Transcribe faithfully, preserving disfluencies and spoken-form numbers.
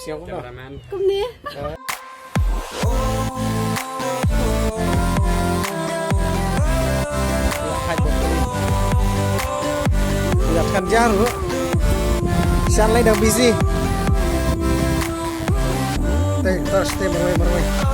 Siang kumno? Cameraman. Kumne. Ïa kan jar ruh. Shan lai dang busy. Te, terus te marwei marwei.